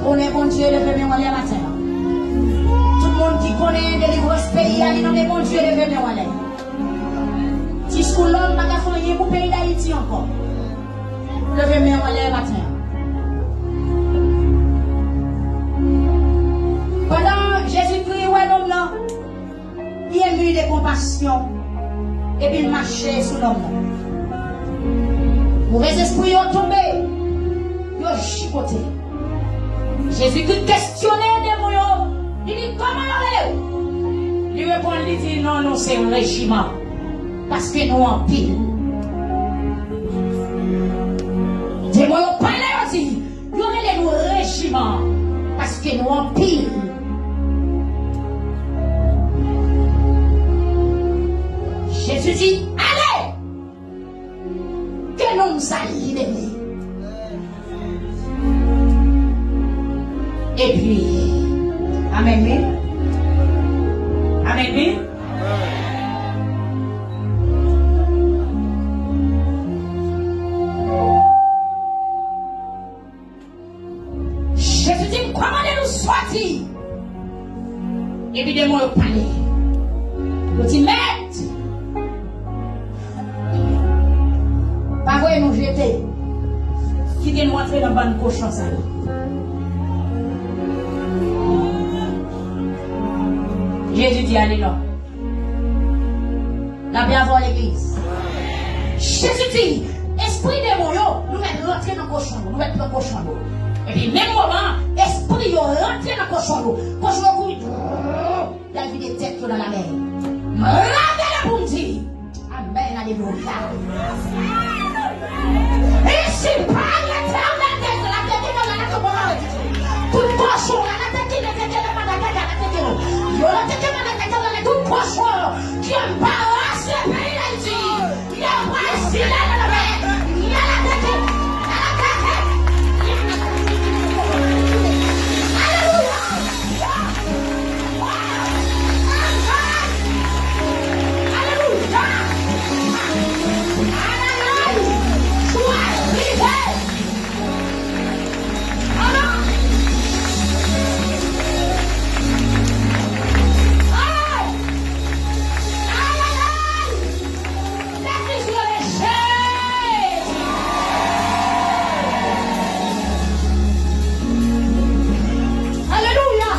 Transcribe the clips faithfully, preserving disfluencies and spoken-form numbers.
Konnen Bondye leve men w anlè maten an. Tout moun ki konnen delivrans peyi a, li nan men Bondye leve men w anlè. Diskou lòm pa ka fè anyen pou peyi Dayiti ankò. Leve men w anlè maten an. Pandan Jezikri wè nonm nan, li emi de konpasyon, epi l mache sou nonm nan. Movèzespri yo tonbe, yo chipote. Jezikri kesyone demon yo, li di, "Kòman yo rele w?" Li reponn, li di, "Non, nou se rejiman, paske nou anpil." Demon yo pale, yo di, "Yo rele nou rejiman, paske nou anpil." Jezi di, "Ale! Ke nonm sa libere." Epi, amèn, wi. Amèn, wi. Jezi di, "M kòmande nou sòti." Epi demon yo pale. Yo di, "Mèt, pa voye nou jete. Kite nou antre nan bann kochon sa yo." Jezi di, "Ale non." Lapè avè w, legliz. Jezi di, "Espri demon yo, nou mèt rantre nan kochon yo, nou mèt pran kochon yo." Epi menm moman an, espri yo rantre nan kochon yo. Kochon yo kouri, y al vide tèt yo nan lamè. M leve la pou m di, amèn, alelouya. Ici parle l'Éternel des armées, la tête qui mène la tête qui mène. Tout kochon, la tête qui mène, la tête qui mène, la tête qui mène. Yo, la tête qui mène, la tête qui mène, tout kochon ki anbarase peyi Dayiti, yo pral zile nan lamè. Alelouya! Alelouya! Alelouya! Alelouya!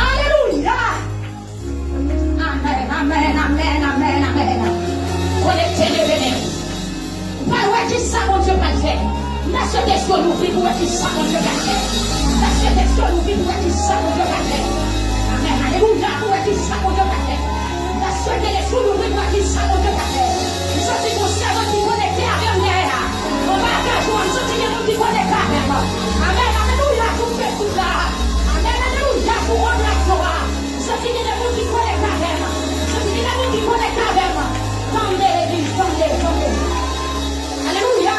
Alelouya! Amèn, amèn, amèn, amèn, amèn. Konekte, leve men w. Ou pral wè kisa Bondye pral fè. N a swete zye louvri pou wè kisa Bondye pral fè. N a swete zye louvri pou wè kisa Bondye pral fè. Amèn, alelouya, pou wè kisa Bondye pral fè. N a swete lespri louvri pou wè kisa Bondye pral fè. M santi gon sèvant ki konekte avè m dèyè a. Anba kajou a, m santi gen moun ki konekte avè m. Amèn, alelouya, pou Facebook la. Amèn, alelouya, pou òdinatè a. Santi gen de moun ki konekte avè m. Santi gen de moun ki konekte avè m. Tande, legliz, tande, tande. Alelouya.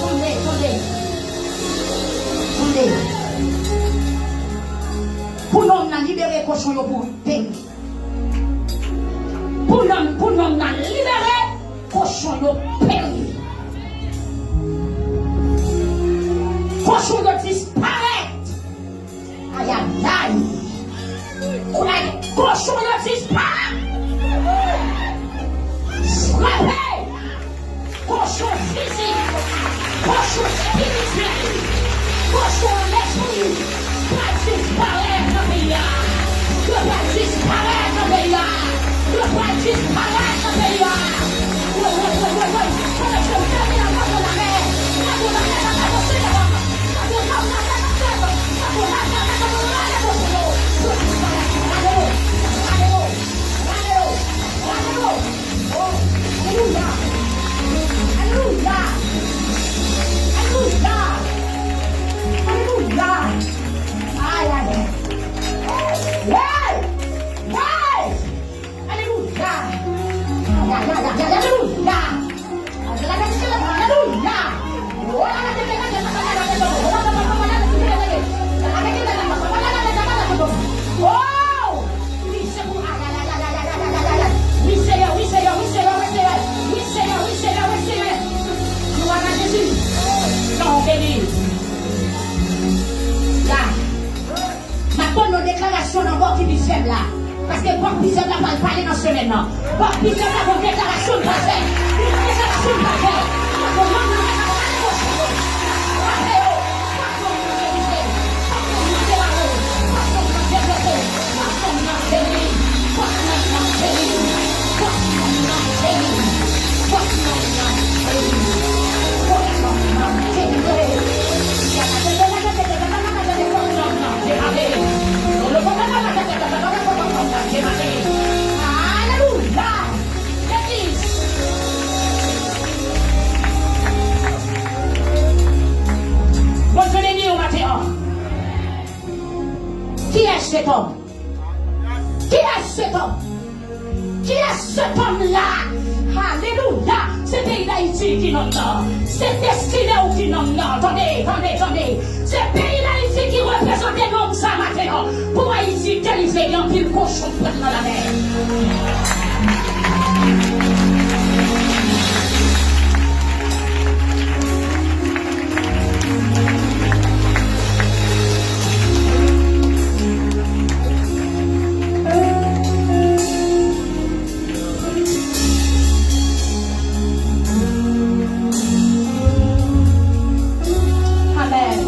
Tande, tande. Tande. Pou nonm nan libere kochon yo pou peri. Pou nonm, pou nonm nan libere kochon yo peri. Kochon yo disparèt. Ayayay! Kounye a, kochon yo disparèt! Frape! Kochon fizik, kochon espirityèl, kochon lespri, pral disparèt nan peyi a! Yo pral disparèt nan peyi a! Yo pral disparèt nan peyi a! Woy, woy, woy, woy, woy! Pandan ke m fèmen nan pòt lamè, nan pòt lamè, nan pòt lamè, Alelouya! Alelouya! Alelouya! Oh! Wi, Seyè, wi, Seyè, wi, Seyè, wi, Seyè, wi, Seyè. Wi, Seyè, wi, Seyè, wi, Seyè. Glwa a Jezi. Papi, se sa pou deklarasyon pa fè. Deklarasyon pa fè. Alelouya! Legliz! Bondye beni w maten an. Kiyès se tòm? Kiyès se tòm? Kiyès se tòm la? Alelouya! Se peyi Dayiti ki nonm nan. Se destine w ki nonm nan. Tande, tande, tande. Se peyi Dayiti ki reprezante nonm sa maten an. Pou Ayiti delivre, gen anpil kochon k pran nan lamè. Amèn.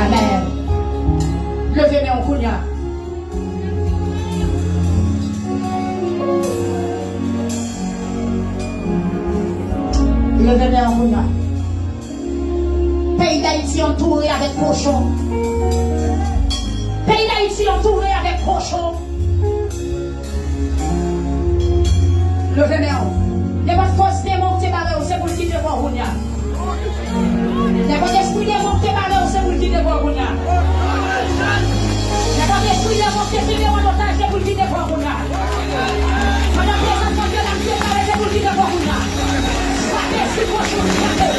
Amèn. Leve men w kounye a. Leve men w kounye a. Peyi Dayiti antoure avèk kochon. Peyi Dayiti antoure avèk kochon. Leve men w. Nenpòt fòs demon ki te bare w, se pou l kite kò w kounye a. Nenpòt espri demon ki te bare w, se pou l kite kò w kounye a. Nenpòt espri demon ki te kenbe w an otaj, se pou l kite kò w kounye a. Pandan prezans Bondye la, m deklare se pou l kite kò w kounye a. Frape sou kochon, frape.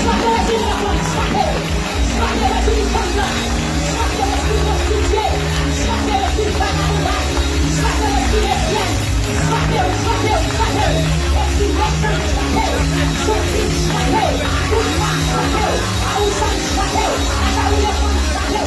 Frape sou kochon, frape. Frape lespri fanm nan. Frape lespri pwostitye. Frape lespri vagabondaj. Frape lespri lezyèn. Frape, frape, frape. Lespri mechan frape. Soti frape. Boujwa frape. Aousa frape. Ata ou lefon frape.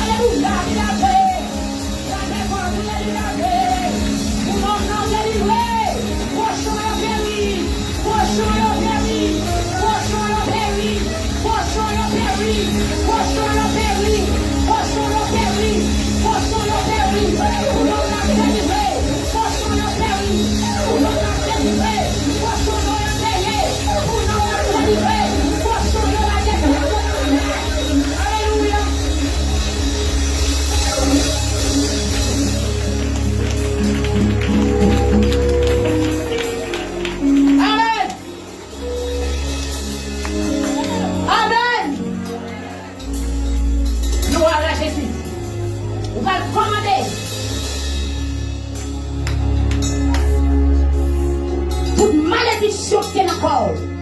Alelouya, li lave. Lave kò w, li lave. Pou nonm nan delivre. Kochon yo peri. Kochon yo peri. Kochon yo peri. Pou nonm nan delivre. Kochon yo peri. Pou nonm nan delivre. Kochon yo peri. Pou nonm nan delivre. Kochon yo lage. Alelouya. Amèn. Amèn. Glwa a Jezi. Ou pral kòmande tout malediksyon ki te nan kò w.